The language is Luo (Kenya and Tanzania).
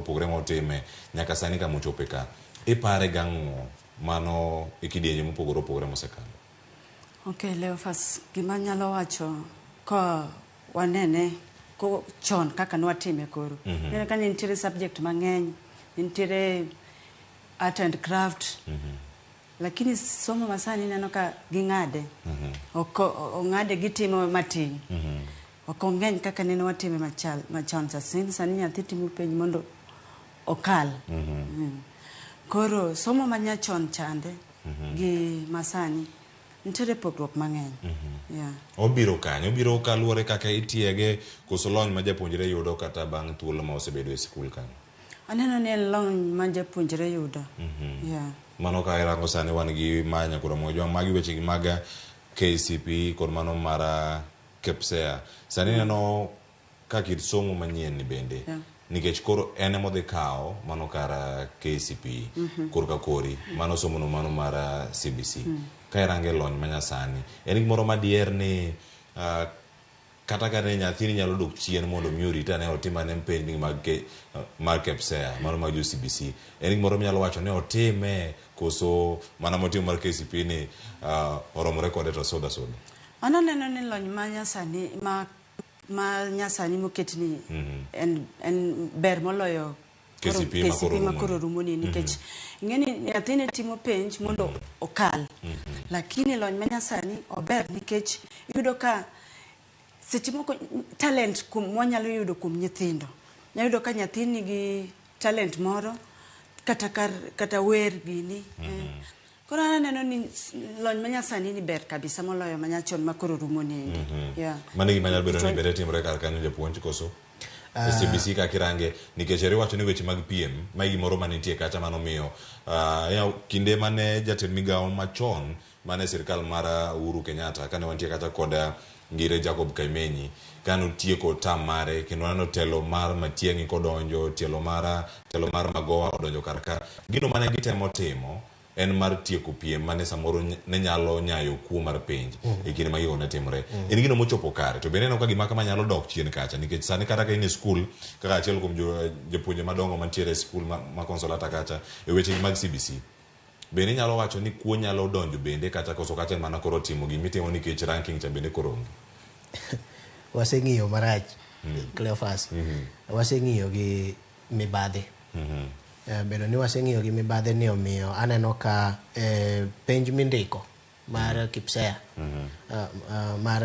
opogore motime nyaka sani kama ochope ka. Ipare gang'o mano e kidienje mopogore opogore mosekalo? Okay, Leophas, gima anyalo wacho ka wanene ko chon kaka nwatime koro. Mm -hmm. Neno ka ne nitiere subject mang'eny, nitiere art and craft. Mm -hmm. Lakini somo masani ineno ka ging'ade. Mm -hmm. Ok ong'ade gitimo matin. Mm -hmm. Ok ong'eny kaka nene watime machal machon cha. Sani nyathi timo penj mondo okal. Mm -hmm. Mm. Koro somo ma nyachon chande mm -hmm. gi masani nitiere pogruok mang'eny. Mm -hmm. Yeah. Obiro kanye? Obiro kaluwore kaka itiege koso lony ma japuonjre yudo kata bang' thuolo ma osebedo e sikul kanyo? Aneno ni en lony ma japuonjre yudo. Mm -hmm. Yeah. Mano ka irango sani wan gi ma Nyakuro Mojwang' magi weche gi mag KCPE kod mano mar KPSEA. Sani ineno ka kit somo manyien ni bende yeah. nikech koro en ema odhi kawo mano kar eh, KCPE mm -hmm. korka kori mano somono mano mar eh, CBC mm. ka irange lony manyasani en gimoro madier ni uh, kata ka ne nyathini nyalo dok chien mondo mi orit ane otim ane penj mag ke, mar KPSEA mano mag jo CBC en gimoro minyalo wacho ni otime koso mana motimo mar KCPE ni uh, oromore kode to soda soda an aneno ni lony ma nyasani ma ma nyasani moket ni mm -hmm. en, en ber moloyo KCPE ma koro ma koro rumoni nikech mm -hmm. ing'e ni nyathini timo penj mondo mm -hmm. okal mm -hmm. lakini lony ma nyasani ober nikech iyudo ka seche moko talent kuom mwanyalo yudo kuom nyithindo nyayudo ka nyathi nigi talent moro kata kar, kata wer gini mm -hmm. eh. Koro an aneno ni lony manyasani ni ber kabisa moloyo manyachon ma koro rumo ni endi. Mm -hmm. Yeah. Mano gima nyalo bedo ni bende timore kar kanyo japuonj koso? Uh, CBC kaka irange nikech eri wacho ni weche mag piem ma gimoro manitie kacha manomiyo uh, kinde mane jatend migawo machon mane sirkal mar Uhuru Kenyatta kane wantie kacha kod Ngire Jacob Kaimenyi kane otieko tam mare kendo waneno telo mar Matiang'i kodonjo tielo mar telo mar Magoha odonjo kar ka gino mane gitemo timo en mar tieko piem mane samoro ne nyalo nyayo kuo mar penj e kinde ma gigo ne timore. En gino mochopo kare. To bende ineno ka gima kama nyalo dok chien kacha nikech sani kata ka in e skul kaka achiel kuom jopuonje madongo mantiere e skul ma Consolata kacha e weche mag CBC. Bende inyalo wacho ni kuo nyalo donjo bende kacha koso kacha en mana koro timo gima itimo nikech ranking cha bende koro onge? Waseng'iyo marach Cleophas. Waseng'iyo gi mibadhi. Bedo ni waseng'iyo gi mibadhi ni omiyo aneno ka penj mindiko mar KPSEA mar